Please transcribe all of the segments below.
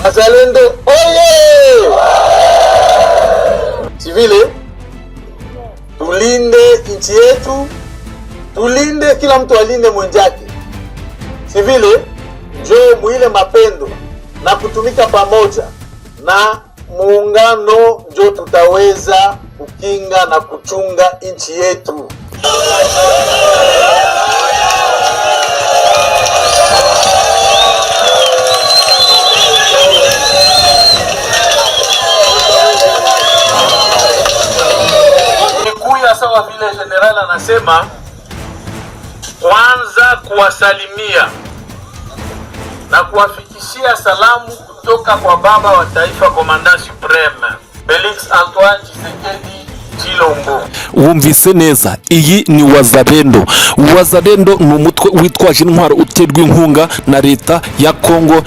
Wazalendo oye! Si vile tulinde nchi yetu, tulinde, kila mtu alinde mwenzake, si vile? Njoo mwile mapendo na kutumika pamoja na muungano, njo tutaweza kukinga na kuchunga nchi yetu. Nikuya sawa vile general anasema, kwanza kuwasalimia na kuwafikishia salamu kutoka kwa baba wa taifa, Commandant Supreme Felix Antoine Tshisekedi Tshilombo. Wumvise neza, iyi ni Wazalendo. Wazalendo ni umutwe witwaje intwaro uterwa inkunga na leta ya Kongo,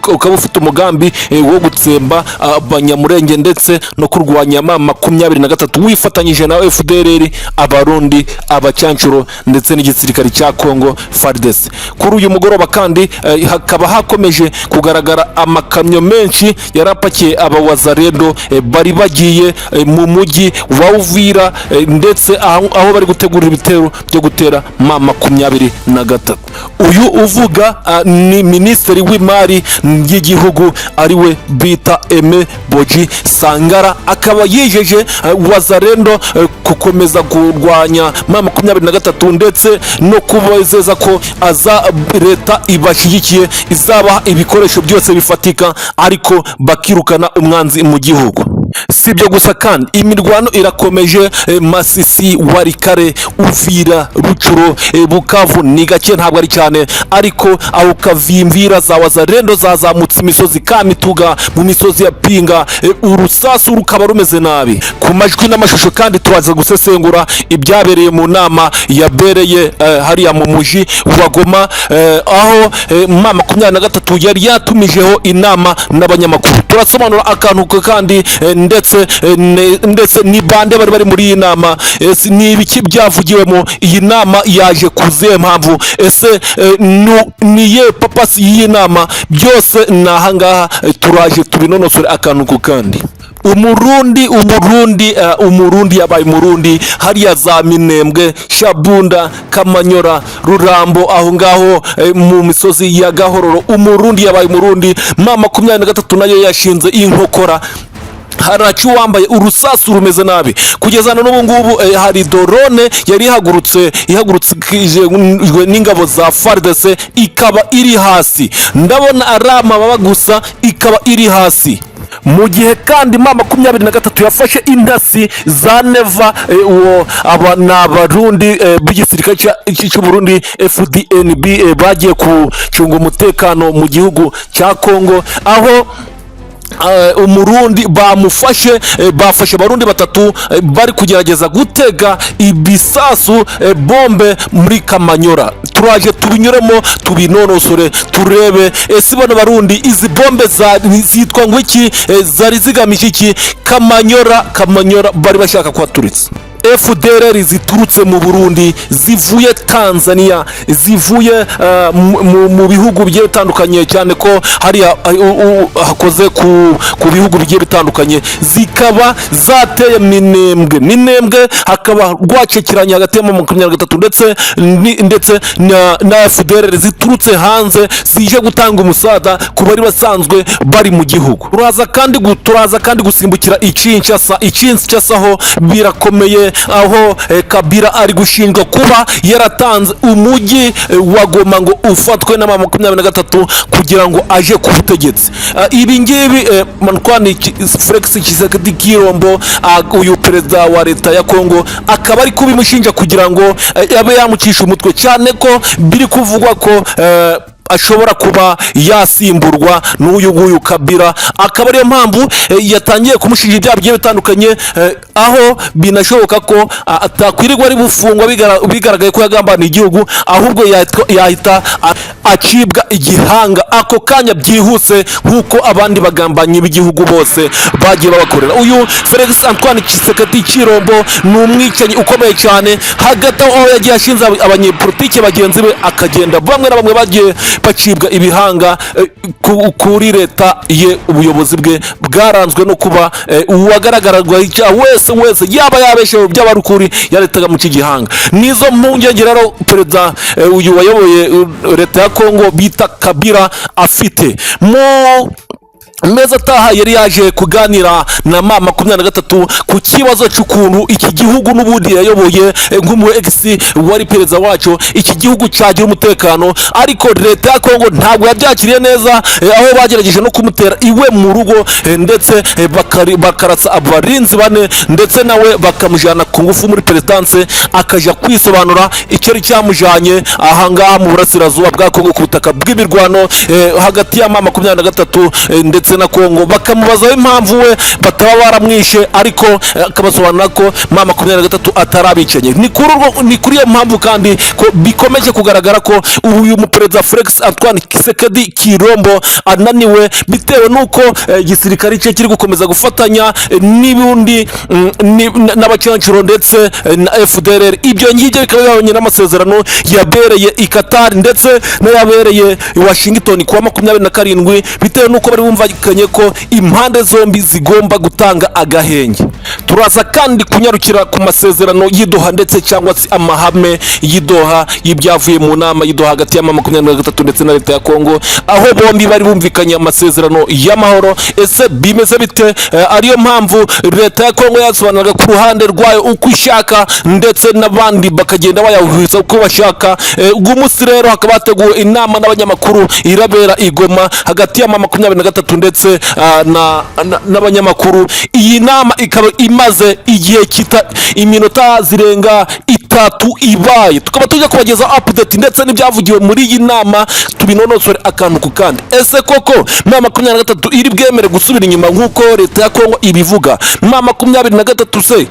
ukaba ufite umugambi wo gutsemba Abanyamurenge ndetse no kurwanya M23, wifatanyije na FDLR, Abarundi, abacancuro ndetse n'igisirikare cya Kongo FARDC. Kuri uyu mugoroba kandi hakaba hakomeje kugaragara amakamyo menshi yarapakiye aba Wazalendo, bari bagiye mu mujyi wa Uvira, ndetse aho bari gutegura ibitero byo gutera M23. Uyu uvuga ni minisitiri w'imari y'igihugu, ariwe bita Aime Boji Sangara, akaba yijeje Wazalendo gukomeza kurwanya M23 ndetse no kubizeza ko aza leta ibashyigikiye, izabaha ibikoresho byose bifatika, ariko bakirukana umwanzi mu gihugu. Si ibyo gusa kandi, imirwano irakomeje Masisi, Walikale, Uvira, Rutshuru, Bukavu ni gake, ntabwo ari cyane, ariko aho Kavimvira za Wazalendo zazamutse imisozi Kamituga, mu misozi ya Pinga, urusasu rukaba rumeze nabi. Ku majwi n'amashusho kandi turaza gusesengura ibyabereye mu nama yabereye hariya mu muji wa Goma, aho M23 yari yatumijeho inama n'abanyamakuru. Turasobanura akantu kandi, ndetse ni bande bari muri iyi nama? Ese ni ibiki byavugiwemo? Iyi nama yaje ku zihe mpamvu? Ese ni iyihe purpose y'iyi nama? Byose ni ahangaha, turaje tubinonosore akantu ku kandi. Umurundi yabaye Umurundi hariya za Minembwe, Shabunda, Kamanyora, Rurambo, aho ngaho mu misozi ya Gahororo, Umurundi yabaye Umurundi. M23 nayo yashinze inkokora, haraca uwambaye, urusasu rumeze nabi kugeza na n'ubu ngubu. Hari drone yari ihagurutse, ihagurukijwe n'ingabo za FARDC, ikaba iri hasi. Ndabona ari amababa gusa, ikaba iri hasi. Mu gihe kandi M23 yafashe intasi za Neva, uwo aba ni Abarundi b'igisirikare cy'u Burundi FDNB, bagiye gucunga umutekano mu gihugu cya Kongo, aho Umurundi bamufashe, bafashe Abarundi batatu bari kugerageza gutega ibisasu, bombe muri Kamanyora. Turaje tubinyuremo, tubinonosore, turebe ese bano Barundi izi bombe zitwa ngo iki, zari zigamije iki? Kamanyora, Kamanyora bari bashaka kuhaturitsa. FDLR ziturutse mu Burundi, zivuye Tanzania, zivuye mu bihugu bigiye bitandukanye, cyane ko hariya hakoze ku bihugu bigiye bitandukanye, zikaba zateye Minembwe. Minembwe hakaba rwacekiranye hagati ya 23 ndetse na FDLR ziturutse hanze zije gutanga umusada ku bari basanzwe bari mu gihugu. Turaza kandi gusimbukira i Kinshasa. I Kinshasa ho birakomeye, aho Kabila ari gushinjwa kuba yaratanze umujyi wa Goma ngo ufatwe na 23 kugira ngo aje ku butegetsi. Ibi ngibi Antoine Felix Tshisekedi Tshilombo, uyu perezida wa leta ya Kongo, akaba ari kubimushinja kugira ngo abe yamucisha umutwe, cyane ko biri kuvugwa ko ashobora kuba yasimburwa n'uyu nguyu Kabila, akaba ariyo mpamvu yatangiye kumushinja ibyaha bigiye bitandukanye, aho binashoboka ko atakwirirwa ari bufungwa bigaragaye ko yagambaniye igihugu, ahubwo yahita Acibwa igihanga ako kanya byihuse, nk'uko abandi bagambanyi b'igihugu bose bagiye babakorera. Uyu Felix Antoine Tshisekedi Tshilombo ni umwicanyi ukomeye cyane. Hagati aho yagiye ashinze abanyepolitike bagenzi be, akagenda bamwe na bamwe bagiye bacibwa ibihanga kuri leta ye. Ubuyobozi bwe bwaranzwe no kuba uwagaragaraga icyaha wese wese, yaba yabeshewe, byaba ari ukuri, yaretaga mu gihanga. Nizo mpungenge rero perezida uyu wayoboye leta ya Kongo bita Kabila afite. Mu meza ataha yari yaje kuganira na M23 ku kibazo cy'ukuntu iki gihugu n'ubundi yayoboye nk'umu ex wari perezida wacyo, iki gihugu cyagira umutekano, ariko leta ya Kongo ntabwo yabyakiriye neza, aho bagerageje no kumutera iwe mu rugo, ndetse bakaratsa abarinzi bane, ndetse nawe bakamujyana ku ngufu muri perezidanse akajya kwisobanura icyo cyamujyanye ahangaha mu burasirazuba bwa Kongo, ku butaka bw'imirwano hagati ya M23 ndetse na Kongo, bakamubazaho impamvu we bataba baramwishe, ariko akabasobanurira ko M23 atari abicanyi. Ni kuri iyo mpamvu kandi ko bikomeje kugaragara ko uyu muperezida Felix Antoine Tshisekedi Tshilombo ananiwe, bitewe n'uko igisirikare cye kiri gukomeza gufatanya n'ubundi n'abacancuro ndetse na FDLR. Ibyo ngibyo bikaba bihabanye n'amasezerano yabereye i Qatar ndetse n'ayabereye i Washington kuwa 27, bitewe n'uko bari bumvikanye ko impande zombi zigomba gutanga agahenge. Turaza kandi kunyarukira ku masezerano y'i Doha ndetse cyangwa se amahame y'i Doha, y'ibyavuye mu nama y'i Doha hagati ya M23 ndetse na leta ya Kongo, aho bombi bari bumvikanye amasezerano y'amahoro. Ese bimeze bite? Ariyo mpamvu leta ya Kongo yasobanuraga ku ruhande rwayo uko ishaka, ndetse n'abandi bakagenda bayahuza uko bashaka. Uyu munsi rero hakaba hateguwe inama n'abanyamakuru irabera i Goma hagati ya M23 ndetse n'abanyamakuru. Iyi nama ikaba imaze igihe kita iminota zirenga 3 ibaye, tukaba tujya kubageza update ndetse n'ibyavugiwe muri iyi nama, tubinonosore akantu ku kandi. Ese koko M23 iri bwemere gusubira inyuma nk'uko leta ya Kongo ibivuga? M23 se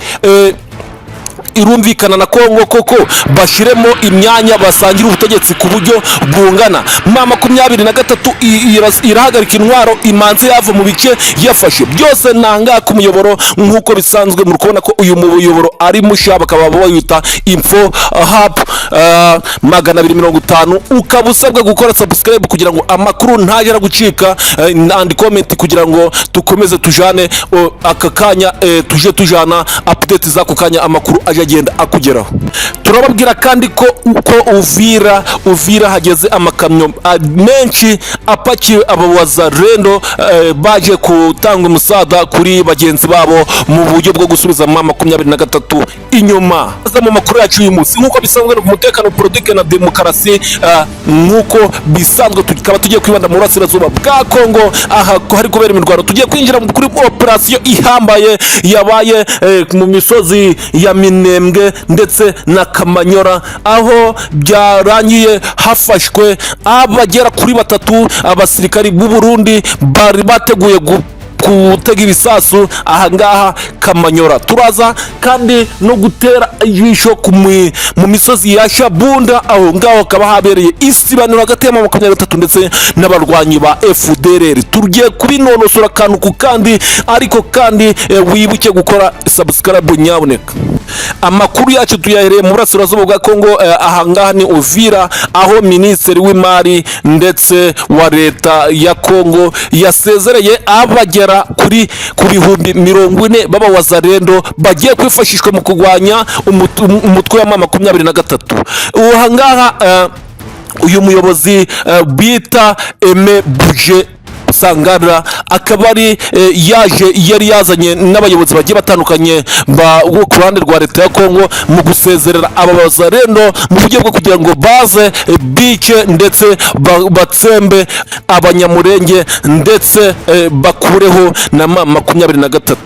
irumvikana na Kongo koko bashyiremo imyanya, basangire ubutegetsi ku buryo bungana? M23 irahagarika intwaro, imanzi yava mu bice yafashe byose? Nanga ku muyoboro nk'uko bisanzwe, muri kubona ko uyu muyoboro ari mushya, bakaba bawita Info Hub 250. Ukaba usabwa gukora subscribe kugira ngo amakuru ntajya gucika, and comment kugira ngo dukomeze tujane aka kanya, tuje tujana update z'ako kanya, amakuru aje agenda akugeraho. Turababwira kandi ko uko Uvira hageze amakamyo menshi apakiye abawazalendo baje gutanga umusada kuri bagenzi babo mu buryo bwo gusubiza M23 inyuma. Aza mu makuru yacu uyu munsi nk'uko bisanzwe ku mutekano, politike na demokarasi. Nk'uko bisanzwe, tukaba tugiye kwibanda mu burasirazuba bwa Kongo, aha ko hari kubera imirwano. Tugiye kwinjira kuri operasiyo ihambaye yabaye mu misozi ya Minembwe ndetse na Kamanyora, aho byarangiye hafashwe abagera kuri batatu, abasirikari b'u Burundi bari bateguye gutega ibisasu ahangaha Kamanyora. Turaza kandi no gutera ijisho mu misozi ya Shabunda, aho ngaho hakaba habereye isibaniro hagati ya M23 ndetse n'abarwanyi ba FDLR. Tugiye kubinonosora akantu ku kandi, ariko kandi wibuke gukora subscribe nyabuneka. Amakuru yacu tuyahereye mu burasirazuba bwa Kongo. Ahangaha ni Uvira, aho minisitiri w'imari ndetse wa leta ya Kongo yasezereye abagera ku 40,000 b'abawazalendo bagiye kwifashishwa mu kurwanya umutwe wa M23. Ahangaha uyu muyobozi bita Aimé Buje Sangara akaba ari yaje yari yazanye n'abayobozi bagiye batandukanye bo ku ruhande rwa leta ya Kongo mu gusezerera aba bazalendo mu buryo bwo kugira ngo baze bice ndetse batsembe abanyamurenge ndetse bakureho na M23.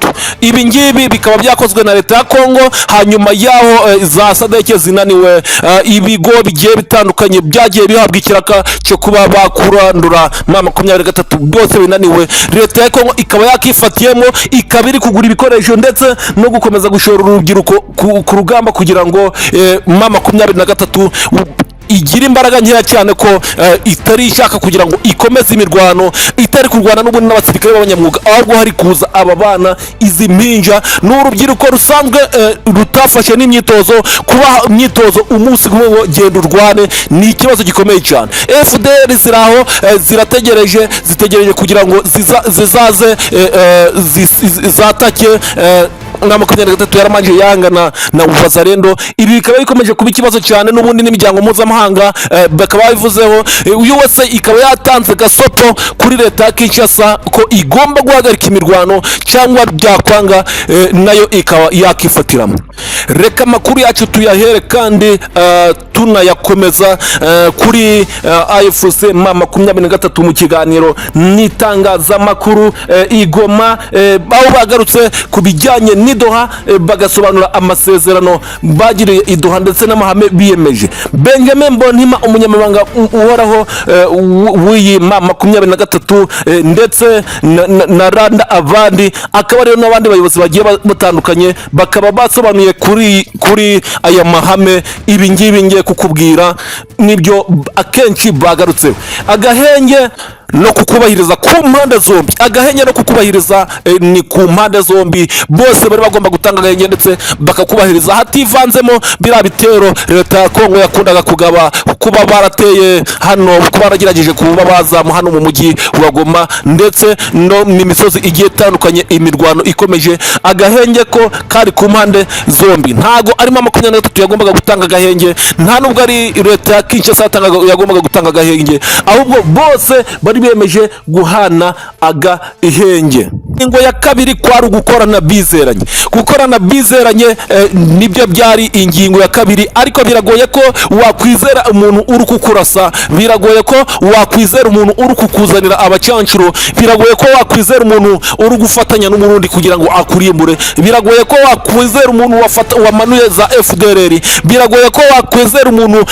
Ibi ngibi bikaba byakozwe na leta ya Kongo hanyuma yaho za SADC zinaniwe, ibigo bigiye bitandukanye byagiye bihabwa ikiraka cyo kuba bakurandura M23 byose binaniwe. Leta ya Kongo ikaba yakifatiyemo, ikaba iri kugura ibikoresho ndetse no gukomeza gushora urubyiruko ku rugamba kugira ngo M23 Igira imbaraga nkeya cyane ko itari ishaka kugira ngo ikomeze imirwano, itari kurwana n'ubundi n'abasirikare b'abanyamwuga, ahubwo hari kuza aba bana, izi mpinja, ni urubyiruko rusanzwe rutafashe n'imyitozo. Kubaha imyitozo umunsi umwe ngo genda urwane ni ikibazo gikomeye cyane. FDLR ziri aho, zirategereje, zitegereje kugira ngo zizaze zatake. Na 23 yaramanje yanga na Wazalendo. Ibi bikaba bikomeje kuba ikibazo cyane n'ubundi n'imiryango mpuzamahanga bakaba babivuzeho. USA ikaba yatanze gasopo kuri leta ya Kinshasa ko igomba guhagarika imirwano cyangwa byakwanga nayo ikaba yakifatiramo. Reka amakuru yacu tuyahere kandi tunayakomeza kuri AFC M23 mu kiganiro n'itangazamakuru i Goma, aho bagarutse ku bijyanye n'i Doha, bagasobanura amasezerano bagiriye i Doha ndetse n'amahame biyemeje. Benjamin Mbonimpa, umunyamabanga uhoraho w'iyi M23, ndetse na Randa abandi, akaba ariyo n'abandi bayobozi bagiye batandukanye, bakaba basobanuye kuri aya mahame. Ibi ngibi ngiye kukubwira nibyo akenshi bagarutseho: agahenge no kukubahiriza ku mpande zombi. Agahenge no kukubahiriza ni ku mpande zombi, bose bari bagomba gutanga agahenge ndetse bakakubahiriza, hativanzemo biriya bitero leta ya Kongo yakundaga kugaba, kuba barateye hano, kuba baragerageje kuba bazamu hano mu mujyi wa Goma ndetse no mu misozi igiye itandukanye. Imirwano ikomeje, agahenge ko kari ku mpande zombi. Ntago arimo 23 yagombaga gutanga agahenge, nta nubwo ari leta ya Kinshasa yagombaga gutanga agahenge, ahubwo bose bari biyemeje guhana agahenge. Ingingo ya kabiri kwari ugukorana bizeranye. Gukorana bizeranye nibyo byari ingingo ya kabiri, ariko biragoye ko wakwizera umuntu uri kukurasa, biragoye ko wakwizera umuntu uri kukuzanira abacancuro, biragoye ko wakwizera umuntu uri gufatanya n'Umurundi kugira ngo akurimbure, biragoye ko wakwizera umuntu wamanuye za FDLR, biragoye ko wakwizera umuntu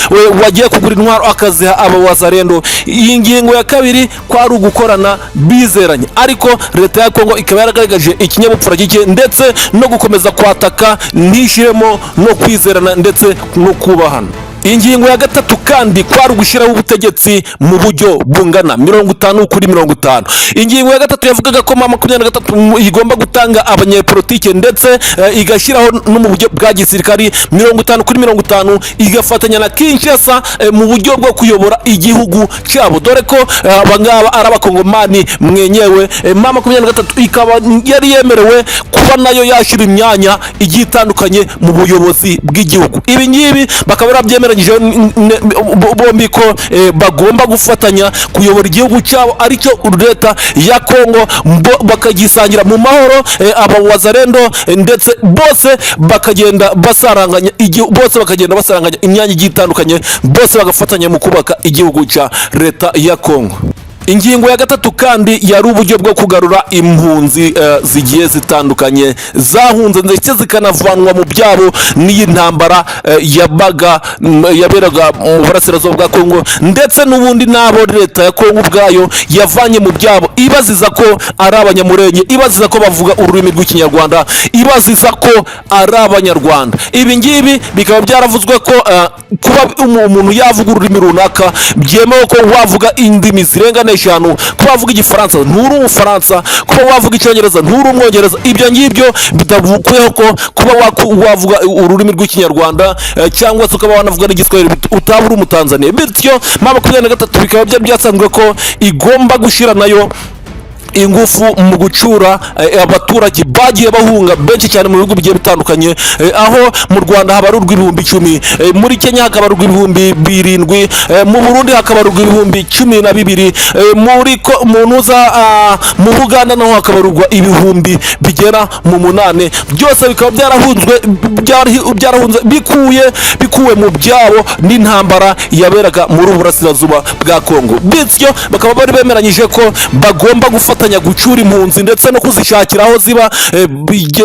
wagiye kugura intwaro akaziha aba Wazalendo. Iyi ngingo ya kabiri kwari ugukorana bizeranye, ariko leta ya Kongo ikaba yaragaragaje ikinyabupfura gike ndetse no gukomeza kwataka, ntishyiremo no kwizerana ndetse no kubahana. Ingingo ya gatatu kandi kwari ugushyiraho ubutegetsi mu buryo bungana, 50 kuri 50. Ingingo ya gatatu yavugaga ko M23 igomba gutanga abanyepolitike ndetse igashyiraho no mu buryo bwa gisirikari 50 kuri 50, igafatanya na Kinshasa mu buryo bwo kuyobora igihugu cyabo, dore ko abangaba ari Abakongomani mwenyewe. M23 ikaba yari yemerewe kuba nayo yashyira imyanya igiye itandukanye mu buyobozi bw'igihugu. Ibi ngibi bakaba barabyemeranyije bombi ko bagomba gufatanya kuyobora igihugu cyabo, aricyo leta ya Kongo, bakagisangira mu mahoro, aba Wazalendo, ndetse bose bakagenda basaranganya bose bakagenda basaranganya imyanya igiye itandukanye, bose bagafatanya mu kubaka igihugu cya leta ya Kongo. Ingingo ya gatatu kandi yari uburyo bwo kugarura impunzi zigiye zitandukanye zahunze ndetse zikanavanwa mu byabo n'iyi ntambara yabaga, yaberaga mu burasirazuba bwa Kongo, ndetse n'ubundi n'abo leta ya Kongo ubwayo yavanye mu byabo ibaziza ko ari Abanyamurenge, ibaziza ko bavuga ururimi rw'Ikinyarwanda, ibaziza ko ari Abanyarwanda. Ibi ngibi bikaba byaravuzwe ko kuba umuntu yavuga ururimi runaka byemewe, ko wavuga indimi zirenga n'eshanu, kuba wavuga Igifaransa nturi Umufaransa, kuba wavuga Icyongereza nturi Umwongereza, ibyo ngibyo bidakuyeho ko kuba wavuga ururimi rw'Ikinyarwanda cyangwa se ukaba wanavuga n'Igiswahili utaba uri Umutanzaniya. Bityo M23 bikaba byari byasanzwe ko igomba gushyira nayo ingufu mu gucyura abaturage bagiye bahunga benshi cyane mu bihugu bigiye bitandukanye, aho mu Rwanda habarurwa 10,000, muri Kenya hakabarurwa 7,000, mu Burundi hakabarurwa 12,000, muri mu ntuza, mu Buganda naho hakabarurwa ibihumbi bigera mu 8. Byose bikaba byarahunzwe, byarahunze bikuwe mu byabo n'intambara yaberaga muri ubu burasirazuba bwa Kongo. Bityo bakaba bari bemeranyije ko bagomba gufatanya gucyura impunzi ndetse no kuzishakira aho ziba,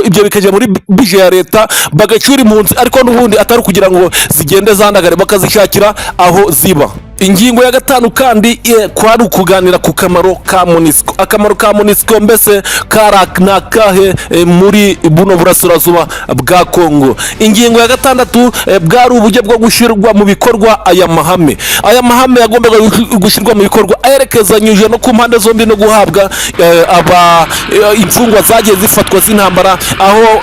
ibyo bikajya muri budget ya leta, bagacyura impunzi, ariko n'ubundi atari ukugira ngo zigende zandagare, bakazishakira aho ziba. Ingingo ya gatanu kandi kwari ukuganira ku kamaro ka MONUSCO. Akamaro ka MONUSCO mbese kari ni akahe muri buno burasirazuba bwa Kongo? Ingingo ya gatandatu bwari uburyo bwo gushyirwa mu bikorwa aya mahame. Aya mahame yagombaga gushyirwa mu bikorwa aherekezanyije no ku mpande zombi no guhabwa aba imfungwa zagiye zifatwa z'intambara, aho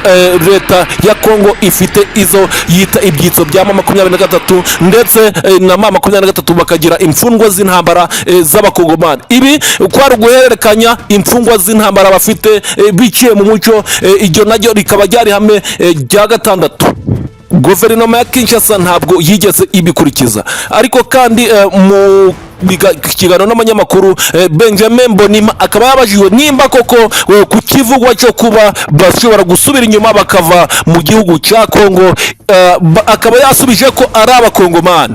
leta ya Kongo ifite izo yita ibyitso bya M23, ndetse na M23 bakagira imfungwa z'intambara z'Abakongomani. Ibi kwari uguhererekanya imfungwa z'intambara bafite biciye mu mucyo. Iryo naryo rikaba ryari ihame rya gatandatu. Guverinoma ya Kinshasa ntabwo yigeze ibikurikiza. Ariko kandi mu kiganiro n'abanyamakuru, Benjamin Mbonimpa akaba yabajijwe nimba koko ku kivugwa cyo kuba bashobora gusubira inyuma bakava mu gihugu cya Kongo, akaba yasubije ko ari Abakongomani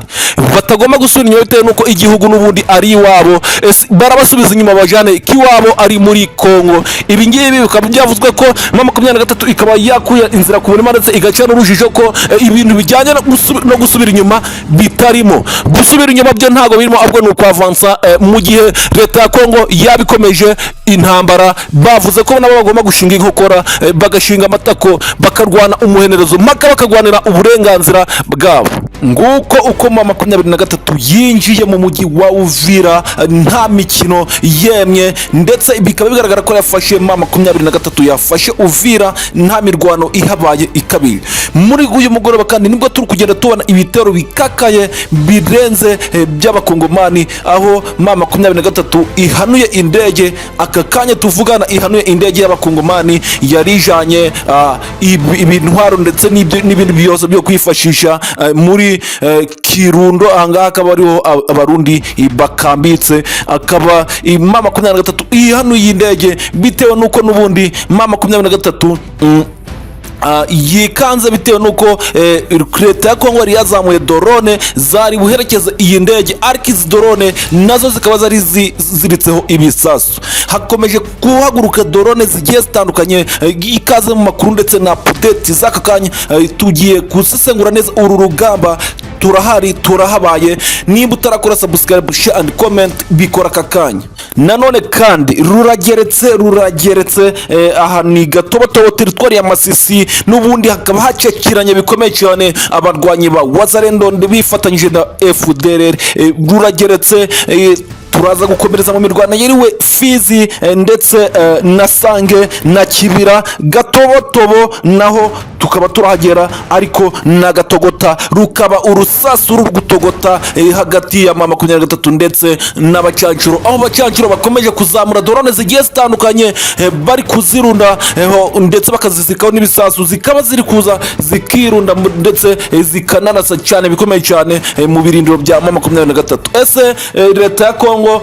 batagomba gusubira inyuma bitewe n'uko igihugu n'ubundi ari iwabo. Ese barabasubiza inyuma bajane ko iwabo ari muri Kongo? Ibi ngibi bikaba byavuzwe ko M23 ikaba yakuye inzira ku murima, ndetse igaca n'urujijo ko ibintu bijyanye no gusubira inyuma bitarimo. Gusubira inyuma byo ntabwo birimo, ahubwo ni ukwavansa mu gihe leta ya Kongo yabikomeje intambara. Bavuze ko nabo bagomba gushinga inkokora, bagashinga amatako, bakarwana umuhenerezo mpaka bakarwanira uburenganzira bwabo. Nguko uko M23 yinjiye mu mujyi wa Uvira nta mikino yemye, ndetse bikaba bigaragara ko yafashe, M23 yafashe Uvira nta mirwano ihabaye ikabiri. Muri uyu mugoroba kandi nibwo turi kugenda tubona ibitero bikakaye birenze by'Abakongomani, aho M23 ihanuye indege. Aka kanya tuvugana ihanuye indege y'Abakongomani yari ijanye ibintwaro ndetse n'ibindi byose byo kwifashisha muri Kirundo. Ahangaha akaba ariho Abarundi bakambitse. Akaba M23 ihanuye indege bitewe n'uko n'ubundi M23 yikanze bitewe n'uko leta ya Kongo yari yazamuye drone zari buherekeza iyi ndege, ariko izi drone nazo zikaba zari ziziritseho ibisasu. Hakomeje guhaguruka drone zigiye zitandukanye. Ikaze mu makuru ndetse na update z'aka kanya. Tugiye gusesengura neza uru rugamba. Turahari, turahabaye. Nimba utarakora subscribe, share and comment, bikora aka kanya. Nanone kandi rurageretse, rurageretse. Aha ni Gatobotobo, teritwari ya Masisi. N'ubundi hakaba hacakiranye bikomeye cyane abarwanyi ba Wazalendo bifatanyije na FDLR. Rurageretse. Turaza gukomereza mu mirwano yiriwe Fizi ndetse na Sange na Kibira. Gatobotobo naho tukaba turahagera, ariko na Gatogota rukaba urusasu ruri gutogota hagati ya M23 ndetse n'abacancuro, aho abacancuro bakomeje kuzamura drone zigiye zitandukanye, bari kuzirunda ndetse bakazizirikaho n'ibisasu, zikaba ziri kuza zikirunda ndetse zikanarasa cyane bikomeye cyane mu birindiro bya M23. Ese leta ya Kongo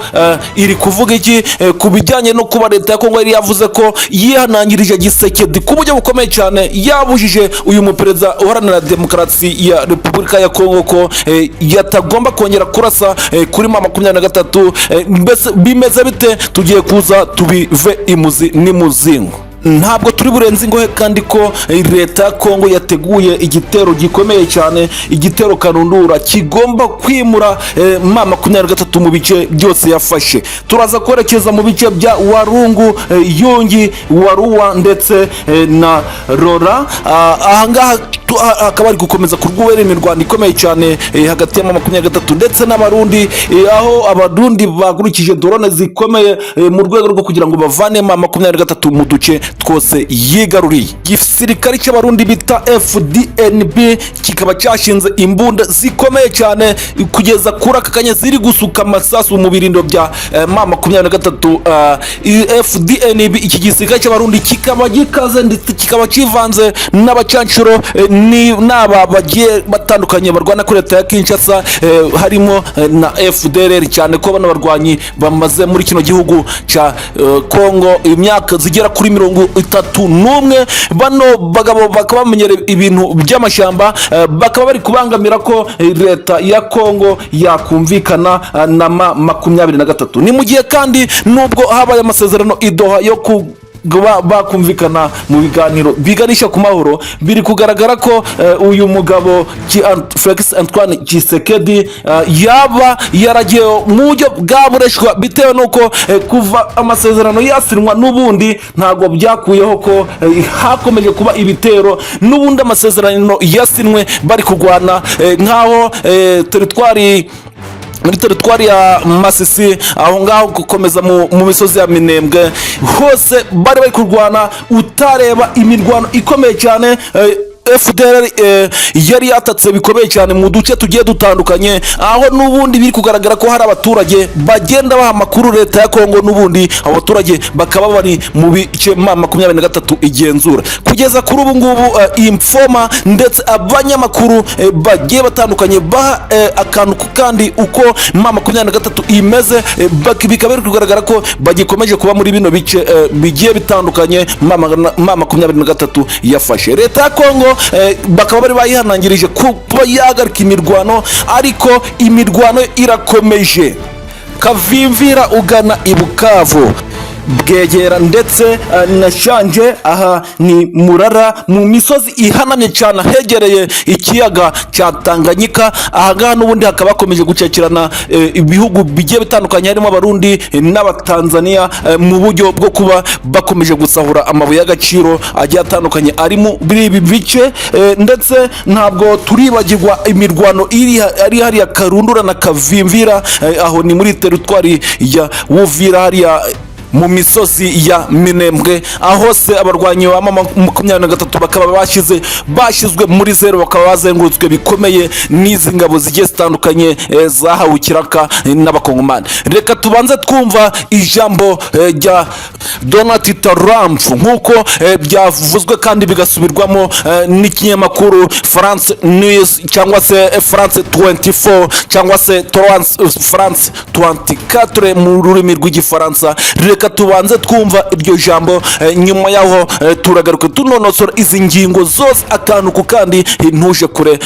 iri kuvuga iki ku bijyanye no kuba leta ya Kongo yari yavuze ko yihanangirije Tshisekedi ku buryo bukomeye cyane, yabujije uyu muperezida uharanira demokarasi ya Repubulika ya Kongo ko yatagomba kongera kurasa kuri M23? Mbese bimeze bite? Tugiye kuza tubive imuzi n'imuzingo. Ntabwo turi burenze ingohe kandi ko leta ya Kongo yateguye igitero gikomeye cyane, igitero karundura kigomba kwimura M23 mu bice byose yafashe. Turaza kwerekeza mu bice bya Warungu, Yungi, Waruwa ndetse na Rora. Ahangaha hakaba hari gukomeza kurwera imirwano ikomeye cyane hagati ya M23 ndetse n'Abarundi, aho Abarundi bagurukije drone zikomeye mu rwego rwo kugira ngo bavane M23 mu duce twose yigaruriye. Igisirikare cy'Abarundi bita FDNB kikaba cyashinze imbunda zikomeye cyane, kugeza kuri aka kanya ziri gusuka amasasu mu birindiro bya M23. FDNB, iki gisirikare cy'Abarundi kikaba gikaze ndetse kikaba kivanze n'abacancuro ni n'aba bagiye batandukanye barwana kuri leta ya Kinshasa, harimo na FDLR, cyane ko bano barwanyi bamaze muri kino gihugu cya Kongo imyaka zigera kuri 31. Bano bagabo bakaba bamenyereye ibintu by'amashyamba, bakaba bari kubangamira ko leta ya Kongo yakumvikana na M23. Ni mu gihe kandi nubwo habaye amasezerano i Doha yo ku kuba bakumvikana mu biganiro biganisha ku mahoro. Biri kugaragara ko uyu mugabo Felix Antoine Tshisekedi yaba yaragiye mu buryo bwa bureshwa, bitewe n'uko kuva amasezerano yasinywa n'ubundi ntabwo byakuyeho ko hakomeje kuba ibitero. N'ubundi amasezerano yasinwe bari kurwana, nk'aho teritwari muri teritwari ya Masisi, aho ngaho gukomeza mu misozi ya Minembwe hose bari kurwana, utareba imirwano ikomeye cyane. FDLR yari yatatse bikomeye cyane mu duce tugiye dutandukanye, aho n'ubundi biri kugaragara ko hari abaturage bagenda baha amakuru leta ya Kongo, n'ubundi abo baturage bakaba bari mu bice M23 igenzura kugeza kuri ubu ngubu. Informa ndetse abanyamakuru bagiye batandukanye baha akantu ku kandi uko M23 imeze, bikaba biri kugaragara ko bagikomeje kuba muri bino bice bigiye bitandukanye M23 yafashe. Leta ya Kongo bakaba bari bayihanangirije kuba yahagarika imirwano, ariko imirwano irakomeje. Kavimvira ugana i Bukavu, Bwegera ndetse na Shanje, aha ni Murara, mu misozi ihanamye cyane ahegereye ikiyaga cya Tanganyika. Aha ngaha n'ubundi hakaba hakomeje gucakirana ibihugu bigiye bitandukanye, harimo Abarundi n'Abatanzania, mu buryo bwo kuba bakomeje gusahura amabuye y'agaciro agiye atandukanye ari muri ibi bice. Ndetse ntabwo turibagirwa imirwano iri ari hariya Karundura na Kavimvira, aho ni muri teritwari ya Wuvira, hariya mu misozi ya Minembwe, aho se abarwanyi ba M23 bakaba bashyizwe muri zero, bakaba bazengurutswe bikomeye n'izi ngabo zigiye zitandukanye zahawe ikiraka n'Abakongomani. Reka tubanze twumva ijambo rya Donald Trump, nk'uko byavuzwe kandi bigasubirwamo n'ikinyamakuru France News cyangwa se France 24 cyangwa se France 24 mu rurimi rw'Igifaransa. Reka tubanze twumva iryo jambo, nyuma yaho turagaruka tunonosora izi ngingo zose akantu ku kandi. Ntuje kure.